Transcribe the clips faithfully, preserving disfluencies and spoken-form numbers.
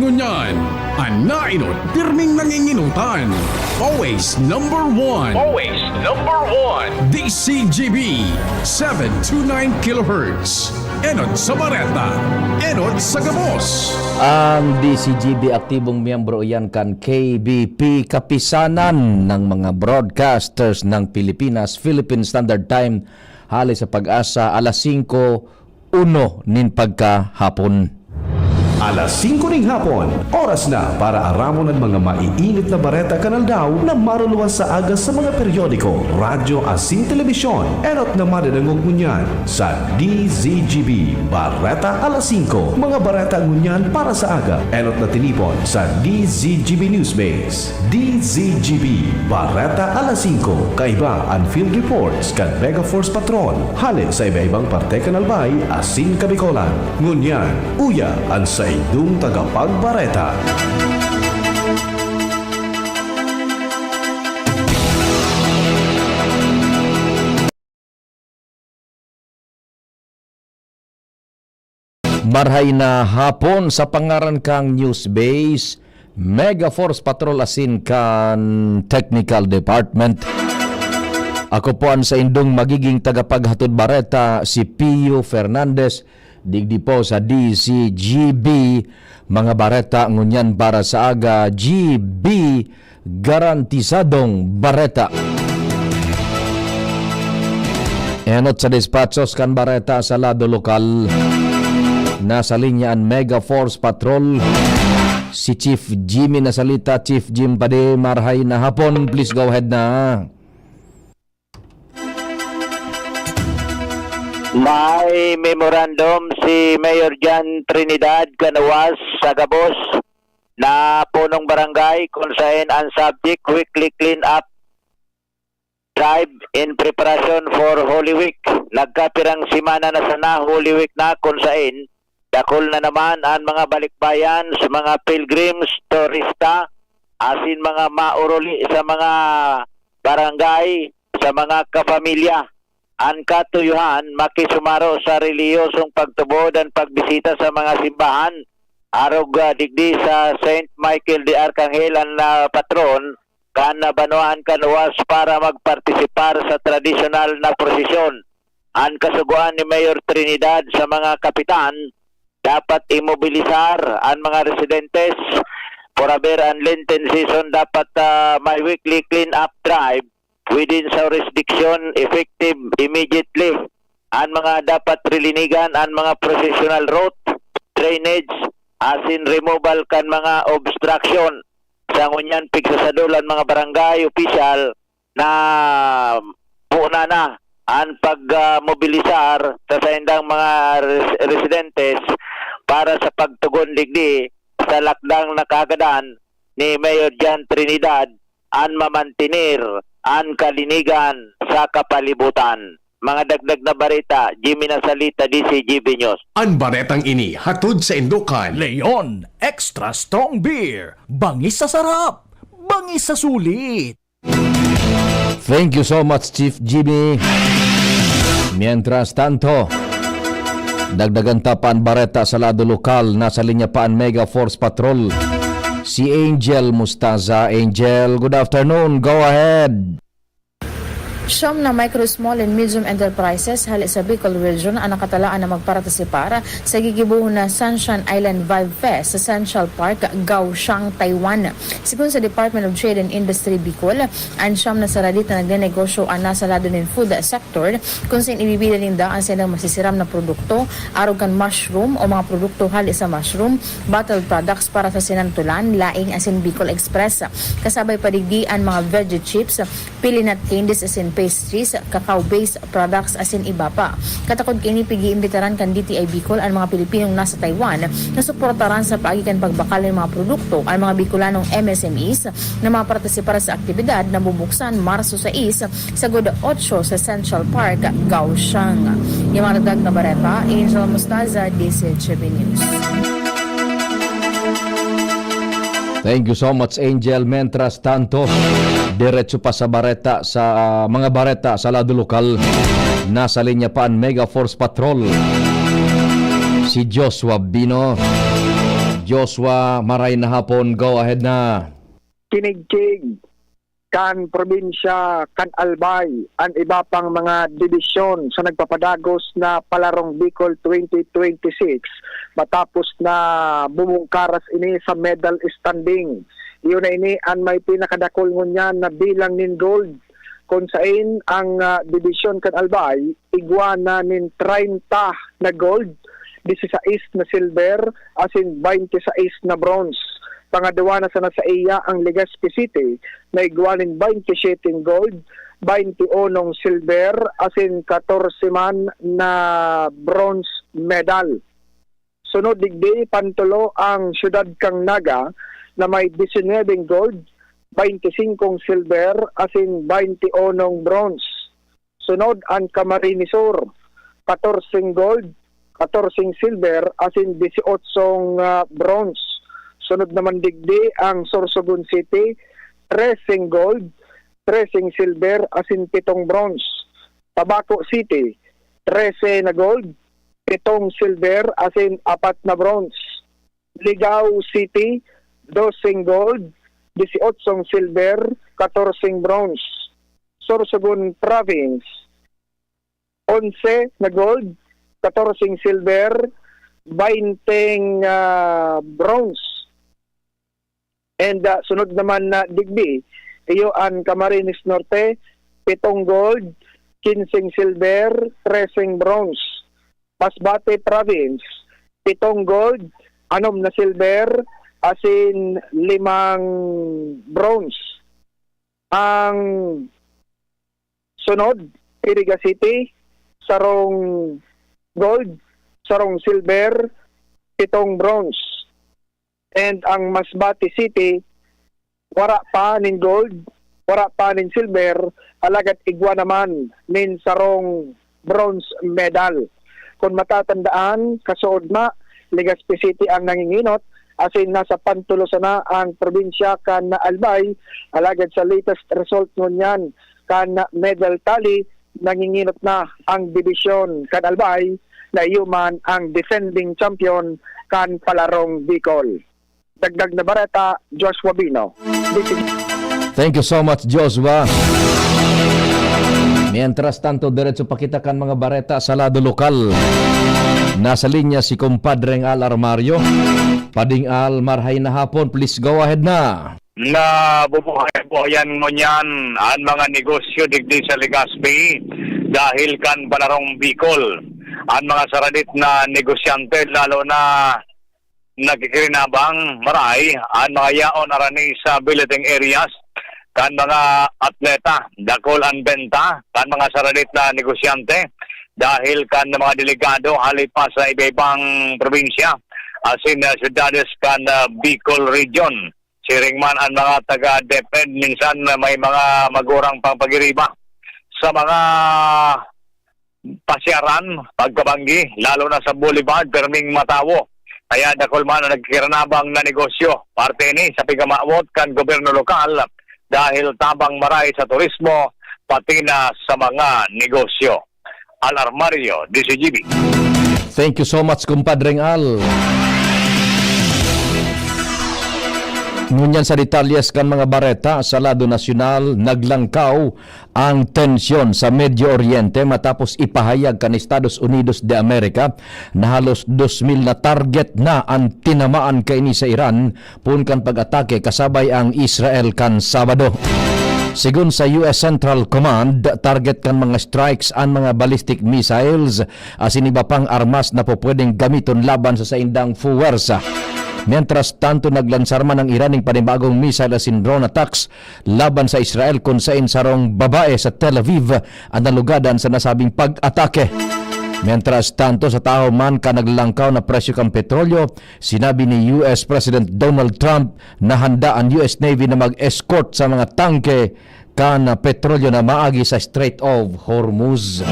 Ngunyan, an naenot pirming nanginginutan. Always number one. Always number one. D C G B, seven two nine kilohertz. Enot sa bareta, enot sa gabos. Ang D C G B aktibong miyembro iyan kan K B P, Kapisanan ng mga Broadcasters ng Pilipinas, Philippine Standard Time, hali sa Pag-asa, alas singko uno nin pagkahapon. Alas singko ning hapon, oras na para aramon an mga maiinit na bareta kan aldaw na maruluwas sa aga sa mga periodiko, radyo asin telebisyon. Enot na madadangog ngunyan sa D Z G B Bareta alas singko. Mga bareta ngunyan para sa aga, enot na tinipon sa D Z G B Newsbase. D Z G B, Bareta alas singko, kaiba an field reports kan Mega Force Patrol, hale sa iba-ibang parte kan Albay asin Kabicolan. Ngunyan, uya an saindong tagapagbareta. Marhay na hapon sa pangaran kang Newsbase, Mega Force Patrol asin kan Technical Department. Ako po an saindong magiging tagapaghatod bareta, si Pio Fernandez, digdi po sa D Z G B. Mga bareta ngunyan para sa aga, G B, garantisadong bareta. Enot sa despatchos kan bareta sa lado lokal. Nasa linya an Mega Force Patrol. Si Chief Jimmy nasalita. Chief Jim Padi, marhay na hapon. Please go ahead na. May memorandum si Mayor John Trinidad Canoas sa gabos na punong barangay, kung saen ang subject, weekly clean-up drive in preparation for Holy Week. Nagkapirang semana na sana, Holy Week na, kung saen dakul na naman an mga balikbayan sa mga pilgrims, turista, asin mga mauruli sa mga barangay, sa mga kapamilya. An katuyohan, makisumaro sa relihiyosong pagtubod an pagbisita sa mga simbahan, arog, ah, digdi sa Saint Michael de Arcangel, an, ah, patron kan, ah, banwaan kan Canoas, para magpartisipar sa tradisyonal na prosesyon. An kasugoan ni Mayor Trinidad sa mga kapitan, dapat imobilisar an mga residentes. Forever an Lenten season, dapat, ah, may weekly clean-up drive within sa jurisdiction, effective immediately. An mga dapat rilinigan, an mga processional route, drainage, asin removal kan mga obstruction. Sa ngunyan, pigsasadol an mga barangay opisyal na puna na an pag, ah, mobilisar sa saindang mga res-, residentes para sa pagtugon digdi sa lakdang na kagadan ni Mayor John Trinidad, an mamantener an kalinigan sa kapalibutan. Mga dagdag na bareta, Jimmy Nasalita, D Z G B News. An baretang ini hatod saindo kan Leon Extra Strong Beer. Bangis sa sarap, bangis sa sulit. Thank you so much, Chief Jimmy. Mientras tanto, dagdagan ta pa an bareta sa lado lokal. Nasa linya pa an Mega Force Patrol, si Angel Mustaza. Angel, good afternoon. Go ahead. Siyam na micro, small and medium enterprises hale sa Bicol Region an nakatalaan na magpartisipar sa gigibohon na Sunshine Island Vibe Fest sa Central Park, Kaohsiung, Taiwan. Sigon sa Department of Trade and Industry Bicol, an siyam na saradit na nagnenegosyo an nasa lado nin food sector, kun saen ibibida ninda an saindang masisiram na produkto, arog kan mushroom o mga produkto hale sa mushroom, bottled products para sa sinantolan, laing asin Bicol Express. Kasabay pa digdi an mga veggie chips, pili nut candies asin pastries, cacao-based products asin iba pa. Katakod kaini, pig-iimbitaran kan D T I Bicol an mga Pilipinong nasa Taiwan na suportaran sa paagi kan pagbakal nin mga produkto an mga Bicolanong M S M Es na mapartisipar sa aktibidad na bubuksan Marso sais sagod otso sa Central Park, Kaohsiung. Yung mga dagdag na bareta, Angel Mostaza, D Z G B News. Thank you so much, Angel. Mientras tanto, diretso pa sa bareta, sa, ah, mga bareta sa lado lokal. Nasa linya pa an Mega Force Patrol, si Joshua Bino. Joshua, maray na hapon, go ahead na. Kinigkig kan probinsya kan Albay an iba pang mga dibisyon sa nagpapadagos na Palarong Bicol twenty twenty-six, matapos na bumungkaras ini sa medal standing. Iyo na ini an may pinakadakul ngunyan na bilang nin gold, kun sain ang, ah, dibisyon kan Albay igwa na nin treinta na gold, disisais na silver, asin baynte sais na bronze. Pangadwa na sana saiya ang Legazpi City, na igwa nin baynte siyete gold, baynte unong silver, asin katorse man na bronze medal. Sunod digdi, pantulo ang siyudad kan Naga, na may disinwebeng gold, baynte singkong silver, asin baynte unong bronze. Sunod an Camarines Sur, katorseng gold, katorseng silver, asin disyotso, ah, bronze. Sunod naman digdi ang Sorsogon City, treseng gold, treseng silver, asin pitong bronze. Tabaco City, trese na gold, pitong silver, asin apat na bronze. Ligao City, doseng gold, disyotsong silver, katorseng bronze. Sorsogon Province, onse na gold, katorseng silver, bainteng, ah, bronze. And, ah, sunod naman na digdi, iyo an Camarines Norte, pitong gold, kinseng silver, treseng bronze. Masbate Province, pitong gold, anom na silver, asin limang bronze. Ang sunod, Iriga City, sarong gold, sarong silver, pitong bronze. And ang Masbate City, wara pa nin gold, wara pa nin silver, alagad igwa naman nin sarong bronze medal. Kun matatandaan, kasuodma, Legazpi City ang nanginginot, asin nasa pantulo sana ang probinsya kan Albay, alagad sa latest result ngunyan kan medal tally, nanginginot na ang dibisyon kan Albay, na iyo man ang defending champion kan Palarong Bicol. Dagdag na bareta, Joshua Bino. Thank you so much, Joshua. Mientras tanto, diretso pa kita kan mga bareta sa lado lokal. Nasa linya si Compadreng Al Armario. Pading Al, marhay na hapon. Please go ahead na. Nabubuhay-buhayan ngunyan an mga negosyo digdi sa Legazpi dahil kan Palarong Bicol. An mga saradit na negosyante, lalo na nagkikirinabang, maray an mga yaon arani sa billeting areas kan mga atleta. Dakul an benta kan mga saradit na negosyante dahil kan mga delegado hali pa sa iba-ibang probinsya asin, ah, syudades kan, ah, Bicol Region. Siring man an mga taga DepEd, minsan may mga magurang pang pagiriba sa mga pasyaran, pagkabanggi, lalo na sa Boulevard, perming matawo. Kaya dakul man an nagkikiranabang na negosyo. Parte ini sa pigamawot kan gobyerno lokal dahil tabang maray sa turismo, pati na sa mga negosyo. Al Armario, D C G B. Thank you so much, Compadreng Al. Ngunyan sa detalyes kan mga bareta sa lado nasyonal, naglangkaw ang tensyon sa Medio Oriente matapos ipahayag kan Estados Unidos de America na halos dos mil na target na an tinamaan kaini sa Iran poon kan pag-atake kasabay ang Israel kan Sabado. Segun sa U S Central Command, target kan mga strikes an mga ballistic missiles asin iba pang armas na pupwedeng gamiton laban sa saindang puwersa. Mientras tanto, naglansar man ang Iran ning panibagong missile asin drone attacks laban sa Israel, kun sain sarong babae sa Tel Aviv an nalugadan sa nasabing pag-atake. Mientras tanto, sa tahaw man kan naglangkaw na presyo kan petrolyo, sinabi ni U S President Donald Trump na handa an U S Navy na mag-escort sa mga tangke kan petrolyo na maagi sa Strait of Hormuz.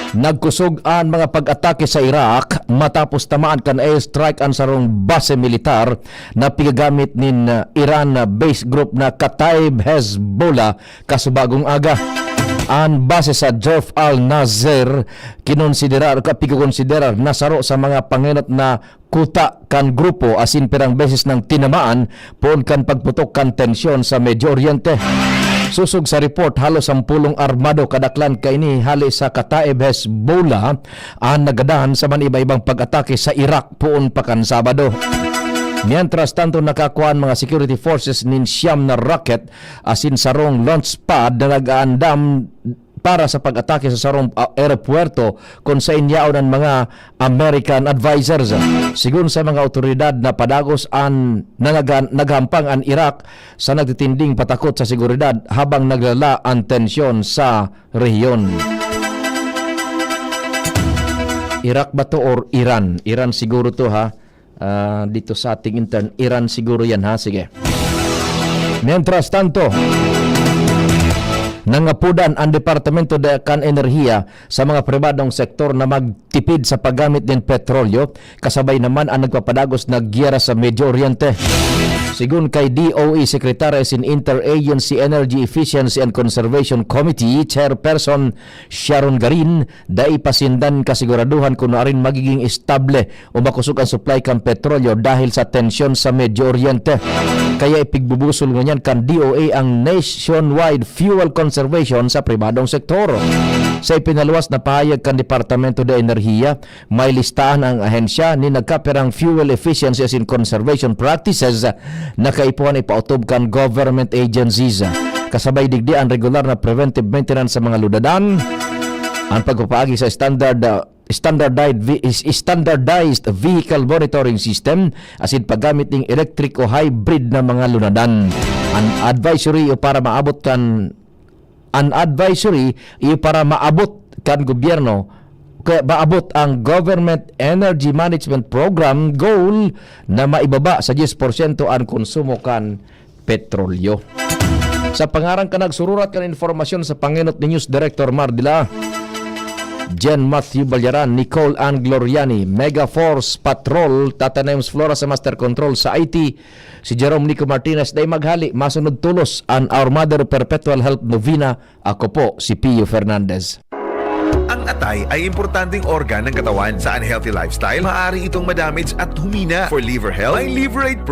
Nagkusog an mga pag-atake sa Iraq matapos tamaan kan airstrike an sarong base militar na pigagamit nin, uh, Iran-based group na Kataib Hezbollah kasubagong aga. An base sa Jerf Al Nasser, kinonsiderar o pigkokonsiderar na saro sa mga pangenot na kuta kan grupo asin pirang beses nang tinamaan poon kan pagputok kan tensyon sa Medio Oriente. Sosog sa report, halos sampolong armado kadaklan kaini hale sa kataeb Hezbollah an nagadan sa maniba-ibang pag-atake sa Iraq poon pa kan Sabado. Mientras tanto, nakakua an mga security forces nin siyam na rocket asin sarong launch pad na nag-aandam para sa pag-atake sa sarong, ah, eropuwerto kun saen yaon an mga American advisors. Sigon sa mga awtoridad, napadagos an nangaga-, naghampang an Iraq sa nagtitinding patakot sa seguridad habang naglala an tensyon sa rehiyon. Iraq ba 'to or Iran? Iran siguro 'to, ha? Ah, dito sa ating intern, Iran siguro 'yan, ha? Sige. Mientras tanto, nangapodan an Departamento de, kan Enerhiya sa mga pribadong sektor na magtipid sa paggamit nin petrolyo, kasabay naman ang nagpapadagos na giyera sa Medio Oriente. Sigon kay D O E Secretary asin Interagency Energy Efficiency and Conservation Committee Chairperson Sharon Garin, dai pa sinda kasiguraduhan kun nuarin magigin estable o makosog an supply kan petrolyo dahil sa tensyon sa Medio Oriente. Kaya ipigbubusol ngunyan kan D O A ang nationwide fuel conservation sa pribadong sektor. Sa ipinaluwas na pahayag kan Departamento de Enerhiya, may listahan ang ahensya nin nagkapirang fuel efficiency asin conservation practices na kaipuhan ipaotob kan government agencies. Kasabay digdi an regular na preventive maintenance sa mga lunadan, ang pagpapaagi sa standard, ah, standardized ve-, is-, standardized vehicle monitoring system asin paggamit ning electric o hybrid na mga lunadan. An advisory o para maabot kan, an advisory iyo para maabot kan gobyerno, kaya maabot ang Government Energy Management Program goal na maibaba sa diyes porsyento an konsumo kan petrolyo. Sa pangaran kan nagsururat kan informasyon sa pangenot ni News Director Mardila, Jen Matthew Balyaran, Nicole Ann Gloriani, Mega Force Patrol, Tata Nems Flora sa Master Control, sa I T, si Jerome Nico Martinez, dai maghali, masunod tolos an Our Mother Perpetual Help Novena. Ako po si Pio Fernandez. Ang atay ay importanteng organ ng katawan. Sa unhealthy lifestyle, maaari itong madamage at humina. For liver health, may Liverate